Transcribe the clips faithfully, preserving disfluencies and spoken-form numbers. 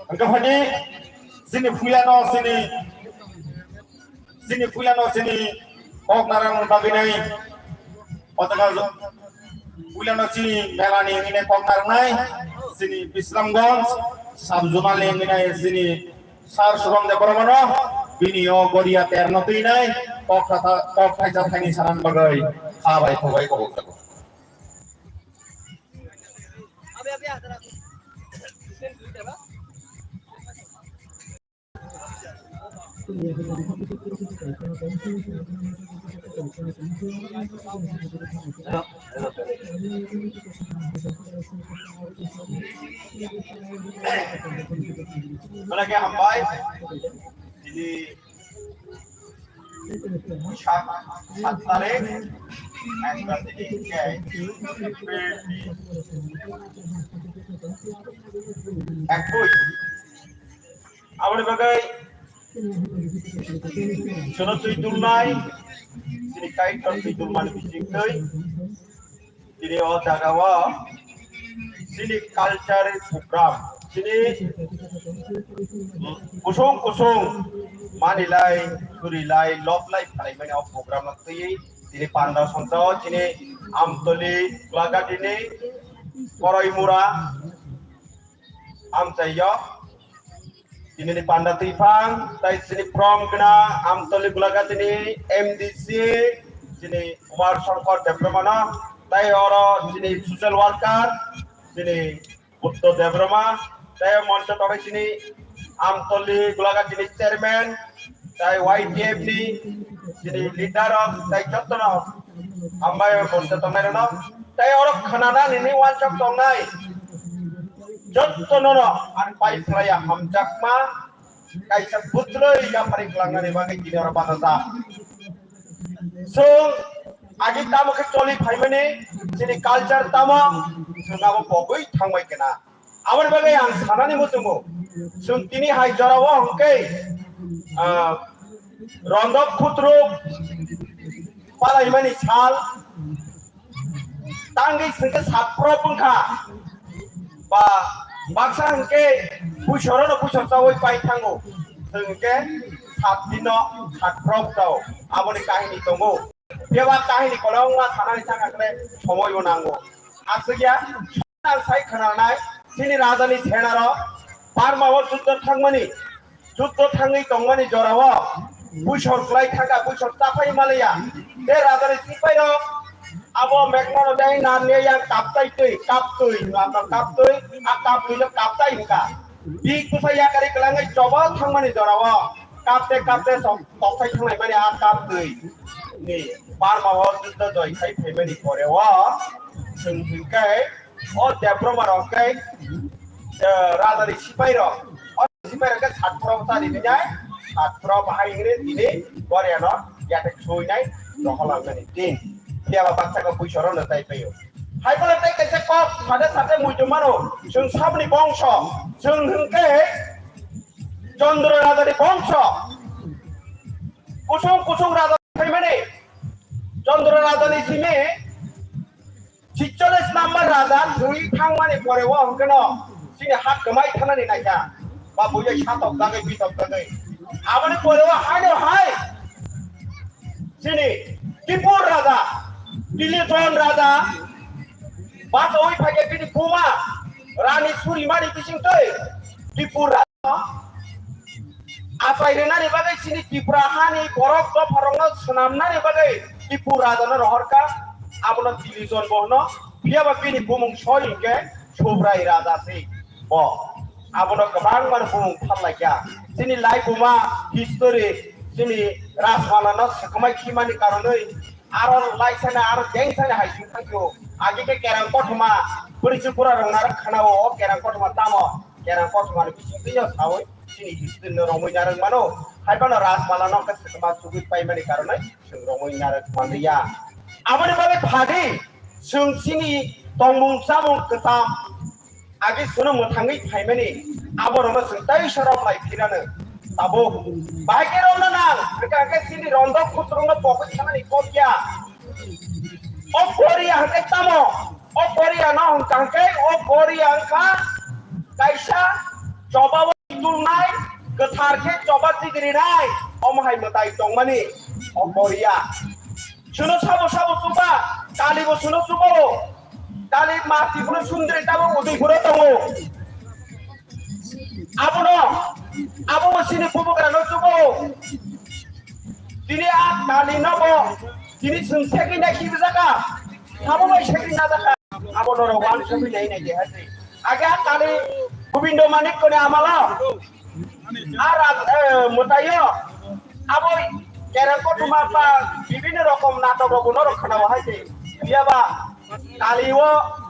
Hwnkhe phani chini puilano chini, chini puilano chini kok narwkna bagwi nai. O jaga puilano chini melani hwnwi kok narwknai chini Bisramganj sub zonal ni hwnwi nai chini Sir Shubham Debbarmano bini o goria terno twi nai kok tha-, kok thaisa thaini sanani bagwi kha bai kho bai kok jago. Oke, hambai. Jadi, Sat, sat tarik, ekta tini, okay. Ekush. Aboni bagwi chwla twi dulnai, chini Kaitor twi dulmani bisingtwi. Tini o jaga o chini culture program, chini kusung kusung manilai, surilai, loblai, phalaimani o program no twiwi tini panda songcha o chini Amtoli Golaghatini Koroimura amchaio. Tinini panda twiphang, tai chini from gwnang, Amtoli Golaghatini M D C, chini Umar Shankar Debbarmano, tai oro chini social worker, chini Buddho Debbarma, tai moncho tongwi chini Amtoli Golaghatini chairman, tai Y T F ni chini leader rok, tai jottono hambai moncho tongnai rokno, tai oro khwnanani ni wansok tongnai. Jotto nono ang pai phlaiya hamjakma kaisa bujlwi yaphari kwlangnani bagwi tini oro bachajak. Chwng agi tamo khe choli phaimani chini culture tamo chwng abo pogwi thangbai kena. Aboni bagwi ang sanani muchungo chwng tini hai jorao hwnkhe, ah, rondok khutruk palaimani sal, tangwi hwnkhe saprop wngkha, ba baksa hwnkhe puisorono puisor chaui pai thango, chwng hwnkhe satdino satprop chao, aboni kahini tongo. Bebak kahini kolokma sanani thangkha khe somoibo nango. Aswkya. Ang sai khwnanai, chini rajani senarok Barma o juddo thangmani, juddo thangwi tongmani jorao puisor kwlai thangkha, puisor chaphai malaya. Tei rajani sipairok abo mekmano tei narni yang kaptai twi, kaptwi, kaptwi, a kaptwino kaptai hwnkha. Bik bwsa yakari kwlangwi choba thangmani jorao kapte kapte sok toksai thanglai mani a kap twi ni Barma o juddo joi khai phaimani pore o chwng hwnkhe o Debbarma rok khe, eh, raja ni sipai rok, o sipai rok khe satro chari nai, satro bahai hwnwi tini Korea no yathek sui nai, rohor langmani din. Phiya ba baksa khe buisoro no tai paio. Hai phano tei kaisa kok sade sade muitu mano, chwng sabni bongso, chwng hwnkhe Chandra raja ni bongso. Kusung kusung raja phaimani, Chandra raja ni simi chikchollis number raja thwi thangmani pore o hwnkhe no chini hak kwmai thanani naikha, ba buya satok jagwi bitok jagwi. Aboni pore o haino hai chini Tipur raja, Tilijon raja, bachaui phaikhe bini buma Rani Surimani bisingtwi Tipur raja achai rwnani bagwi chini Tripura hani borok dopharokno swnamnani bagwi Tipur rajano rohorkha, abono Tilijon bo hwno, phiya ba bini bumung soi hinkhe Subrai raja se bo. Abono kwbangma bumung phallaikha. Chini laibuma history, chini Rajmalano swkmai khimani karonwi aro lai sana, aro deng sana hai sing thangkho. Agi khe kerang kothoma, bwrwi chukura rok narwk khanao, o kerang kothoma tamo, kerang kothoma ni bising twi sawi chini history no romwi narwk mano. Hai phano Rajmalano khe swkma chugwi paimani karonwi chwng romwi narwk manliya. Aboni bagwi phadi chwng chini tongmung chamung kwcham agi sunu mwthangwi phaimani, aborokno chwng tei sorok lai phirano. Tabuk bahai khe romna nang, hwnkhe hwnkhe chini rondok khutrungno pogwi thanani kok ya. O Korea hwnkhe tamo? O Korea no hwnkha hwnkhe, o Korea wngkha kaisa choba o tulnai, kwthar khe choba chigrinai, omo hai mwtai tongmani o Korea. Suno sabo sabo chuba, kali bo suno chubo. Kali mati phuru sundri tabo udui phuru tongo. Abono, abo bo sini bubugra no chubo. Tini a kali no bo, tini sung sekin da khibi jaka. Sabo bai sekin da jaka. Abono ro wan sekin nai nai de hasi. Age a kali Gobindo Manik kone amalo. Ara, eh, mwtaio, abo kerang kothoma ba bibinno rokom natok rok no rok khana bahai se. Biya ba kali o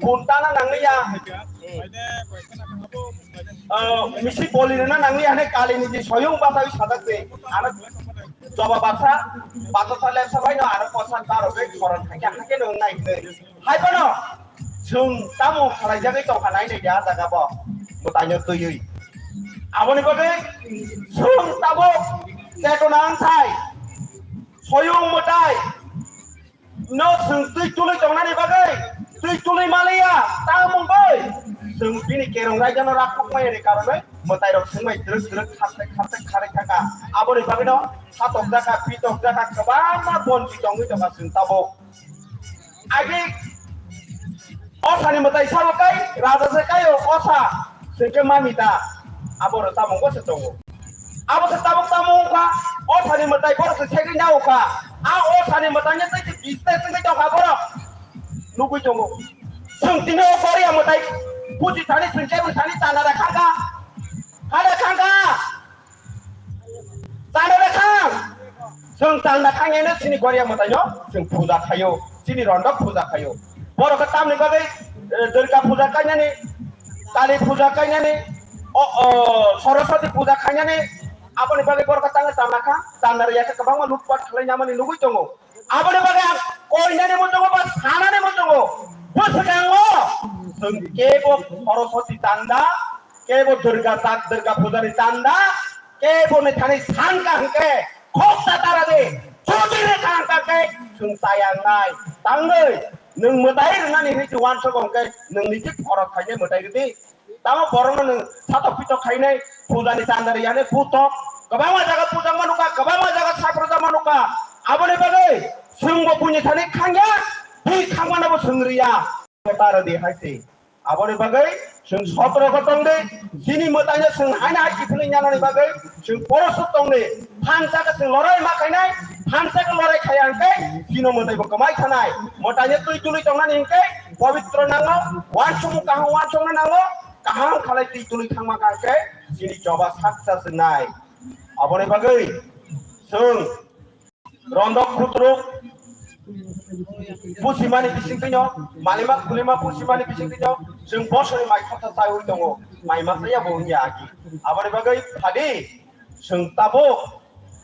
buntana nangya, eh, misi boli rwna nangya hane kali ni je soyung basa wi sajak se. Ano joba basa, basa sa lepsa bai no ano kosan baro be koran thangya hake no nai hine. Hai phano chwng tamo khlaijagwi tongkha nai nai de a jaga bo mwtaino twiwi. Aboni bagwi chwng tabuk chetona wngthai, soyung mwtai no chwng twi tului tongnani bagwi twi tului maliya, tamo wngwi chwng bini kerong raijano rakhok maya ni karonwi mwtairok swngbai twrwk twrwk khartek khartek kharwi thangkha. Aboni bagwino satokjakha, pitokjakha, kwbangma bonchi tongwi tongkha chwng tabuk. Agi osani mwtai sabo kai, raja se kai o osa, sengke mami ta, abo ro tamung bo se tongo. Abo se tabuk tamung kha, osani mwtai borok se segwi nao kha. A osani mwtai ne tei se biste tengwi tong kha borok. Nugui tongo. Sung tini o Korea mwtai puji thani sengke bwthani chana da khangkha. Khada khangkha. Chanda da khang. Chwng chanda khang eno chini Korea mwtaino chwng puja khaio, chini rondok puja khaio. Borok khe tamni bagwi, eh, Durga puja kainani, Kali puja kainani, o, o, Saraswati puja khainani, aboni bagwi borok khe tangwi chanda kha, chanda rwya khe kwbangma lutpat khlai namani nugwi tongo. Aboni bagwi ang koinani muchungo ba sanani muchungo bwskango chwng kebo Saraswati chanda, kebo Durga chak, Durga puja ni chanda, kebo ni thani sanka hwnkhe khoksa tara di, chudi ni thangka khe chwng chayang nai. Tangwi nwng mwtai rwnani hinwi se uansukgo hwnkhe nwng niji khorok khainai mwtai rwdi. Tamo borokno nwng satok pitok khainai, puja ni chanda riyani butok, kwbangma jaga puja manukha, kwbangma jaga saproja manukha. Aboni bagwi chwngbo buini thani khangya, bui khangmano bo chwng riya. Tara di hai se. Aboni bagwi chwng sotro khe tongdi, chini mwtaino chwng haino hai kiphilwi nyanani bagwi chwng porosuk tongdi. Thansa khe chwng lorai ma khainai, thansa khe lorai khaiya hwnkhe chini mwtai bo kwmai thanai. Mwtaino twi tului tongnani hwnkhe pobitro nango, uansukmung kaham uansukna nango, kaham khalai twi tului thangma kha hwnkhe chini choba saksa se nai. Aboni bagwi chwng rondok khutruk pusimani bisingtwino, malima khulima pusimani bisingtwino chwng bosoni mai khorsa chaiwi tongo, mai masa ya bo wngya agi. Aboni bagwi phadi chwng tabuk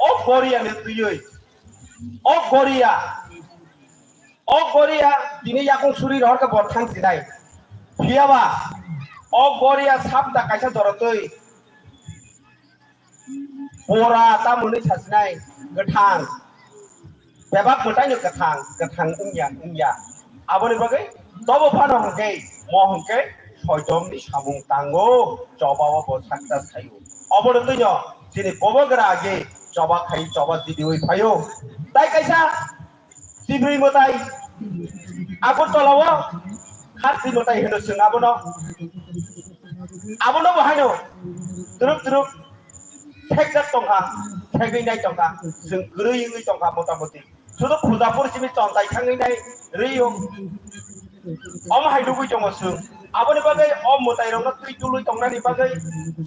o Goriani twiwi, o Goria, o Goria tini yakung suri rohor khe bo thang sinai. Phiyaba o Goria sabda kaisa jorotwi bora tamoni sasinai kwthang. Bebak mwtaino kwthang, kwthang wngya, wngya. Aboni bagwi tobo phano hwnkhe, mo hwnkhe soitomni samung tango, chobao bo saksa sayo. Obono twino chini bobo gra age choba khai, choba jidiwi phaio. Tai kaisa Sibri mwtai, Agartala o Kharsi mwtai hino chwng abono. Abono bo haino twrwk twrwk sekjak tongkha, segwi nai tongkha, chwng kwrwi wngwi tongkha motamoti. Sudo puja porisimni chontai thangwi nai rwi o. Omo hai nugwi tongo chwng. Aboni bagwi o mwtairokno twi tului tongnani bagwi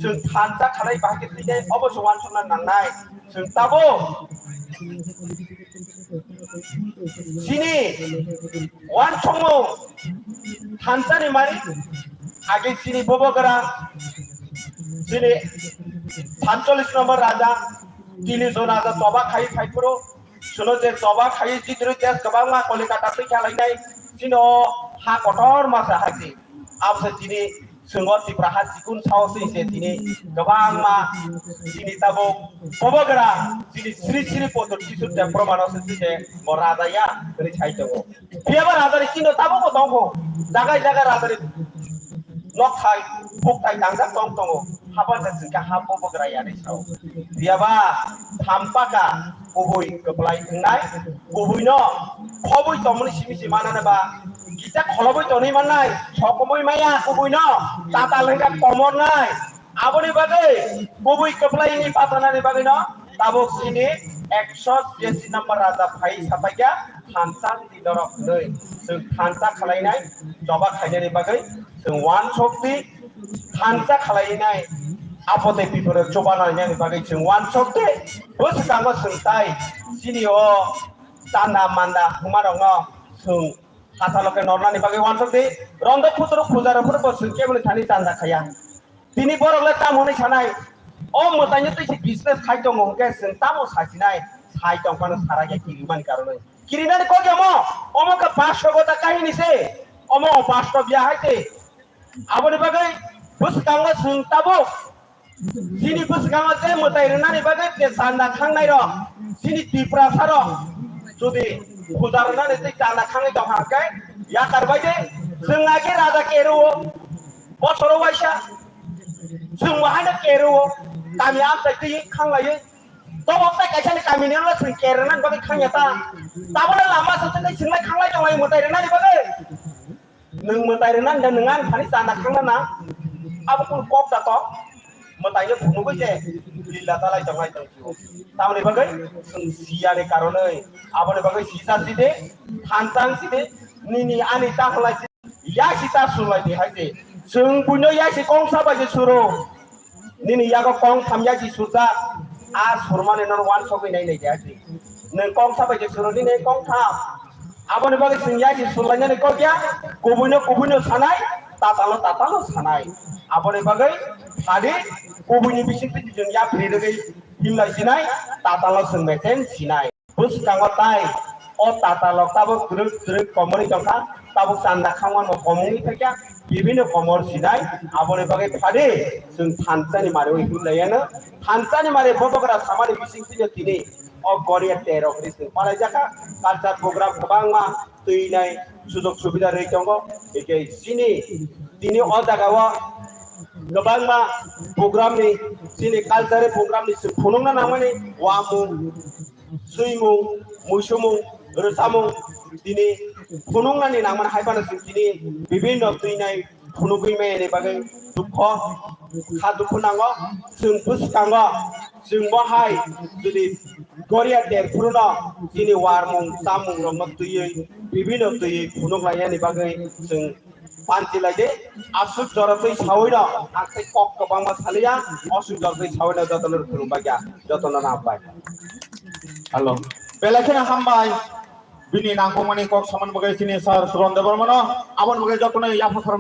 chwng thansa khalai bahai khe twi nai, obo se uansukna nangnai. Chwng tabuk chini uansukmung thansani mari age chini bobo gra, chini sancholish nombor raja, tini jon raja choba khai phai phuru. Suno je choba khai jitru test kwbangma Kolikata twi kha lainai, chino ha kotor masa haji. Abse chini Chwng o Tipra ha chikun sao swi se tini kwbangma chini tabuk bobo gra chini Sri Sri Poto Tisur Debbarma no se se bo raja ya hwnwi sai tongo. Phiyaba raja ni chini tabuk bo tongkho, jaga jaga raja ni nok thai buk thai tangjak tong tongo. Hapan se chwngkhe ha bobo gra ya hwnwi sao. Phiyaba sampaka kubui kwplai wngnai, kubuino khobwi tongmani simi se manana ba kisa kholobwi tonwi mannai, sokomwi maya kubuino tatal hwnkha komornai. Aboni bagwi kubui kwplaini bachanani bagwino tabuk chini ekso chirasi number raja phai sapaikha thansa ni norok hwnwi. Chwng thansa khwlainai choba khainani bagwi chwng uansukdi, thansa khwlainai apotwi bipore choba nainani bagwi chwng uansukdi. Bwskango chwng tai chini o chanda manda hwnmarokno chwng hasalo khe nornani bagwi uansukdi. Rondo phuturu khujaro phuru bo chwng keboni thani chanda khaya. Tini borok le tamo hwnwi sanai, o mwtaino twi se business khai tongo hwnkhe chwng tamo sasinai, sai tong phano sara khe kirimani karonwi. Kirinani kok ya omo, omo khe bastobo ta kahini se, omo bastob ya hai se. Aboni bagwi bwskango chwng tabuk chini bwskango je mwtai rwnani bagwi je chanda khangnai rok, chini Tiprasa rok jodi puja rwnani tei chanda khangwi tongkha hwnkhe yakar bai de chwng age raja keruo, bosoro waisa chwng bo haino keruo, kami amchai twi khanglaiwi. Tobok tai kaisa ni kami ni ulo chwng kerwnani bagwi khangya ta. Tabole lama se tei chwng lai khanglai tonglai mwtai rwnani bagwi. Nwng mwtai rwna hwnkhe nwng ani thani chanda khangna na? Abo kunu kok da kok? Mwtaino phunugwi se lila chalai tonglai tong phio. Tamoni bagwi chwng siyani karonwi aboni bagwi sisa side, thansa side, nini ani ta hwnlai side, yasi ta sulai di hai se. Chwng buino yasi kongsa bai se suro. Nini yago kong tham ya ji surjak, a surmani nono uansukwi nai nai ya ji. Nwng kongsa bai je suro nini kong tham. Aboni bagwi chwng ya ji surlainani kok ya, kubuino kubuino sanai, tatalo tatalo sanai. Aboni bagwi phadi kubuini bisingtwi chwng ya phri rwgwi himlai sinai, tatalo chwng mesen sinai. Bwskango tai o tatalok tabuk twrwk twrwk komorwi tongkha, tabuk chanda khangmano komorwi thakya, bibino komor sinai, aboni bagwi phadi chwng thansani mariwi himlaiyano, thansani mari bobogra samani bisingtwino tini o Goria terok hwnwi chwng palaijakha, culture program kwbangma twinai sujok subida rwi tongo, hwnkhe chini tini o jagao kwbangma programni, chini culture programni chwng phunukna nangmani wamung, swimung, muisumung, rwchapmung tini phunuknani nangmani hai phano chwng tini bibinno twinai phunugwi maya ni bagwi dukho, kha dukhu nango. Chwng bwskango chwng bo hai jodi Goria derphuru no chini warmung chamung rokno twiwi bibinno twiwi phunuk lainani bagwi chwng Panchi lai de, aswk jora twi sawi no, ang tei kok kwbangma saliya, aswk jora twi sawi no jotono khulumbai ya, jotono hambai. Hello. Belai kheno hambai. Bini nangkukmani kok samani bagwi chini sir Suron Debbarmano, aboni bagwi jotono yapha khorang